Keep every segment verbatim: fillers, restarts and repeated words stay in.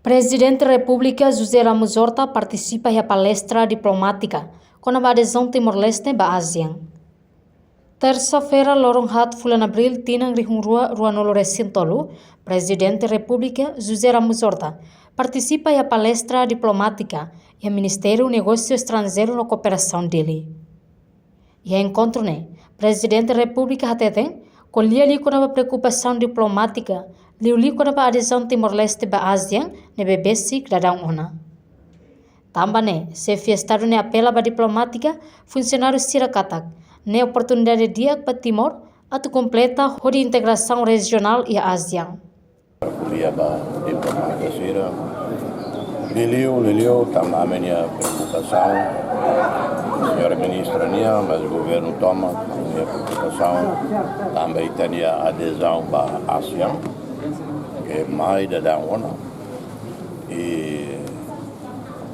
Prezidente Repúblika José Ramos Horta partisipa iha palestra diplomátika kona-ba adezaun Timor-Leste ba ASEAN. Tersa-feira, loron haat fulan Abríl, tinan rihun rua ruanulu resin tolu, Prezidente Repúblika José Ramos Horta partisipa iha palestra diplomátika iha Ministériu Negósiu Estranjeiru no Kooperasaun Dili. Iha enkontru ne'e, Prezidente Repúblika hateten, ko'alia liu kona-ba preokupasaun diplomátika, liuliu kona-ba adezaun Timor-Leste ba ASEAN ne'ebé besik daudaun ona. Tanba ne'e, Xefe Estadu ne'e apela ba diplomátika, funsionáriu sira katak, ne'e oportunidade di'ak ba Timor atu kompleta hodi integrasaun rejionál iha ASEAN. Ko'alia ba diplomata sira. Liuliu, liuliu, tanba ami-nia preokupasaun. Señora Ministra nian, mas governu tomak ami-nia preokupasaun. Tanba ita-nia adezaun ba ASEAN, ke mai daudaun ona. I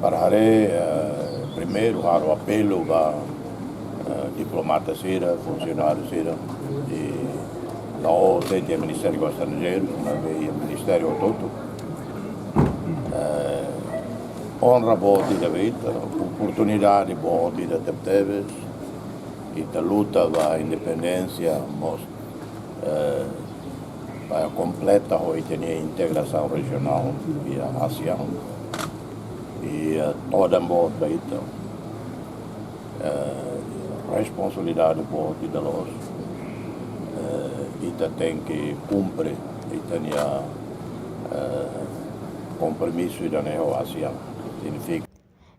para haree, eh, primeiru halo apelu ba, eh, diplomata sira, funsionáriu sira, i la'ós de'it iha Ministériu Estranjeiru, maibé iha ministériu hotu-hotu. Eh, onra boot ida ba ita, oportunidade boot ida tebetebes, ita luta ba independénsia, mós eh, para kompleta ho ita-nia integrasaun rejionál iha ASEAN. I, eh, todan boot ba ita, eh, responsabilidade boot ida loos. Eh, ita tenke kumpre ita-nia, eh, kompromisu ida-ne'e ho ASEAN. Signifika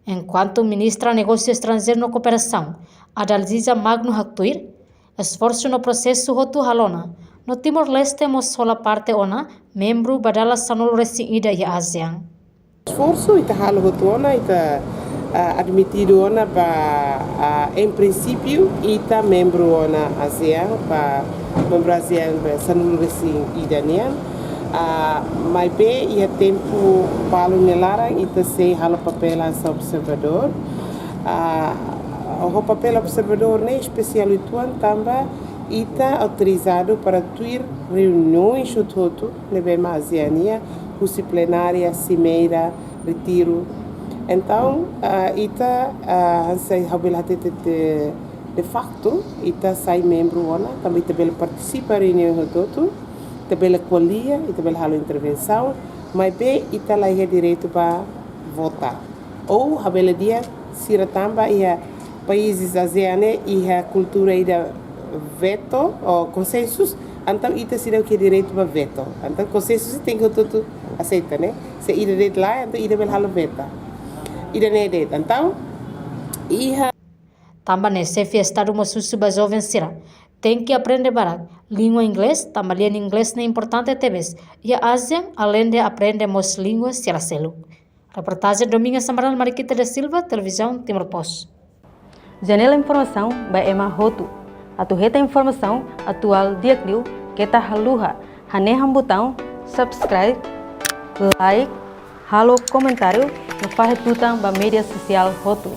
Enkuantu Ministra Negósiu Estranjeiru no Kooperasaun, Adalgisa Magno haktuir, esforsu no prosesu hotu halo ona, no Timor-Leste mós hola parte ona membru ba dala sanulu resin ida iha ASEAN. Esforsu ita halo hotu ona, ita, ah, admitidu ona ba, ah, em princípio, ita membru ona ASEAN, ba membru ASEAN ba sanulu resin ida nian. Ah, maibé iha tempu balu nia laran ita sei halo papél hanesan observadór. Ah, ho papél observadór ne'e espesiál uitoan tanba ita autorizadu para tuir reuniaun hotu-hotu ne'ebé mak ASEAN iha, husi plenária, simeira, retiru. Entaun, ah, ita, ah, hanesan ha'u bele hatete de facto, ita sai membru ona, tanba ita bele partisipa reuniaun hotu-hotu, ita bele ko'alia, ita bele halo intervensaun, maibé ita la iha direitu ba vota. Ou ha'u bele dehan sira tanba iha países ASEAN ne'e iha kultura ida veto ou konsensus, entaun ita seidauk iha direitu ba veto. Entaun konsensus tenke hotu-hotu aseita, ne'e. Se ida de'it lae, entaun ida bele halo veta. Ida-ne'e de'it. Entaun, iha Tanba ne'e Xefe Estadu mós husu ba joven sira, tenke aprende barak língua inglés, tanba lian inglés ne'e importante tebes iha ASEAN, aleinde aprende mós língua sira seluk. Reportajen Domingas Amaral, Mariquita da Silva, Televizaun Timor Post. Janela informasaun ba ema hotu. Atu hetan informasaun atuál di'ak liu, keta haluha hanehan butaun subscribe, like, halo komentáriu no fahe tutan ba média sosiál hotu.